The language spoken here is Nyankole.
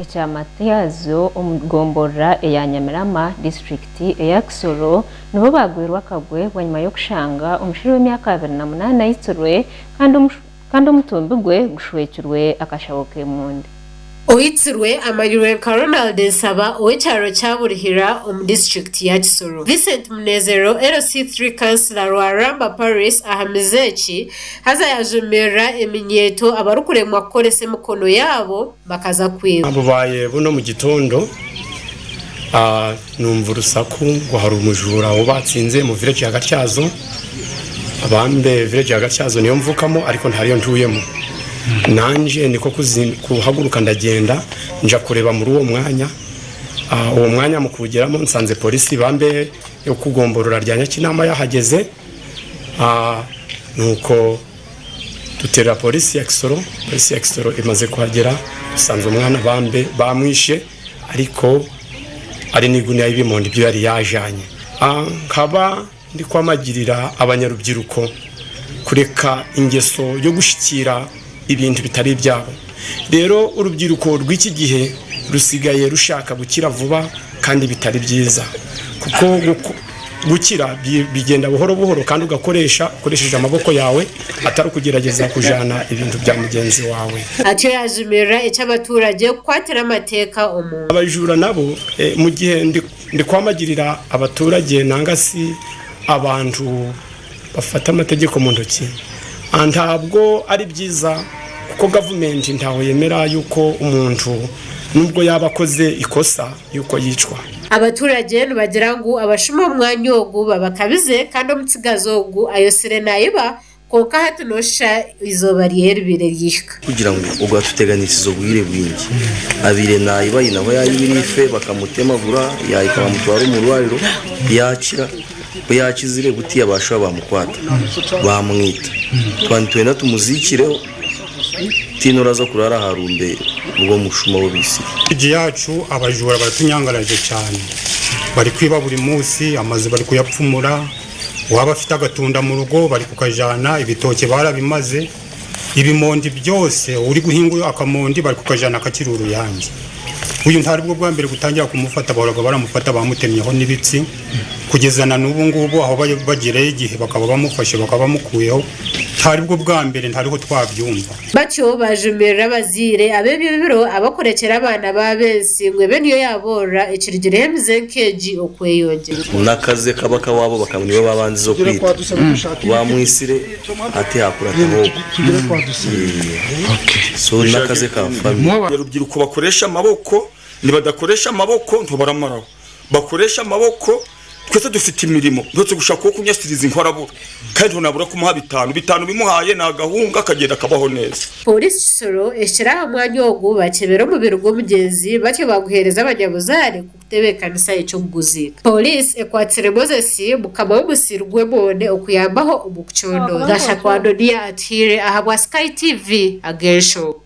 Ekya Matyazo omu gomborora eya Nyamirama, disiturikiti eya Kisoro nibo baagwirwe akagwe bwanyima y'okushanga omushaija w'emyaka 28 aitsirwe kandi omutumbi gwe gushwekirwe akashaho k'emondi. Oitsirwe amanyirwe nka Ronald Nsaba ow'ekyaro kya Burihira omu disiturikiti ya Kisoro. Vincent Munezero, LC3 kansila Rwaramba Paris ahamize eki haza yajumirira eminyeeto abarikuremwa kukoresa emikono yaabo bakaza kwiba. Bubaye buno omu gitondo numva orusaku ngu hari omujura ou batsinze omu village ya Gatyazo, bambe village ya Gatyazo niyo nvukamu ariko ntariyo ntuyemu. Nangye nikwo kuhaguruka ndagyenda nja kureba muri uwo mwanya, uwo mwanya mu kuwugyeramu nsanze polisi bambe ey'okugomborora rya Nyakinama yahageze nuko. Tuteerera Poliisi ya Kisoro, Poliisi ya Kisoro emaze kuhagera tusanze omwana bambe bamwishe ariko ari n'iguniya y'ebimondi ebi yari yajanye. Nkaba ndikwamagirira abanyarubyiruko kureka engeso y'ogushikiira ebintu bitari ebyabo. Reero orubyiruko rw'eki gihe rusigaye rushaka gukira vuba kandi bitari byiza kuko gukira bigyenda buhoro buhoro kandi ugakoresha okoresheje amaboko yaawe atari kugyeragyeza kujaana ebintu bya mugyenzi waawe. Atyo yaajumirira eky'abaturage kukwatira amateeka omu ngaro. Abajura nabo mugihe ndikwamagirira abaturage nanga si abantu bafata amategeko mu ntoki ntabwo ari byiza kuko gavumenti ntaho yemera yuko umuntu nubwo yaba akoze ikosa yuko yicwa. Abaturage nibagira ngu abashuma omu mwanya ogu babakabize kandi omutsigazi ogu ayosire nayiba kwonka hati noshusha eizooba rye ribaire ryahika. Kugira ngu ogu atuteganisize obwire bwingi. Abaire naiba haine ahu yaayibire ife bakamutemagura yaahika bamutwara omu rwariro yaakira. Ku yaakizire butiya baashuba baamukwata baamwita. Twaba nitwenda tumuziikireho tihaine oraaza kuraara aha rumbe rw'omushuma ou baitsire. Village yaacu abajuura baratunyangaraje cyane barikwiba buri munsi amaju barikuyapfumura waaba afite agatunda mu rugo barikukajana ebitookye barabimaze ebimondi byose orikuhinga akamondi barikukajana kakiri oruyange uyu ntaribwo bwa mbere kutangira kumufata bahoraga baramufata bamutemyeho n'ibitsi kugeza na n'ubu ngubu aho bagerayo igihe bakaba bamufashe bakaba bamukuyeho ntaribwo bwa mbere ntariho twabyumva. Batyo baajumirira abazaire ab'ebyo biro abakurekyera abaana baabo ensi ngu ebe niyo yaaboorora ekirugireho emize nk'egi okweyongyera. N'akaze kaba ak'awaabo bakaba nibo baabandize okwita. Ku baamwitsire hati haakurataho ogwo. So n'akaze ka family. Abanyarubyiruko bakoreshe amaboko, nibadakoresha amaboko ntobaramaraho. Bakoreshe amaboko twese dufite imirimo uretse gushaka uwo kunyasiriza inkwi arabura kandi ntonabura kumuha bitanu bitanu bimuhaye ni agahunga akagenda akabaho neza. Pooriisi Kisoro ehikire aha mwanya ogu bakyebera omubiri gw'omugyenzi batyo baguheereza abanyabuzaare kugutebeekanisa eky'okuguziika. Pooriisi ekwatsire Moses mukama w'omusiri gw'emondi okuyambaho omu kucondooza. Gashakwa Adonia Atuhaire ahabwa Sky TV ag'enshonga.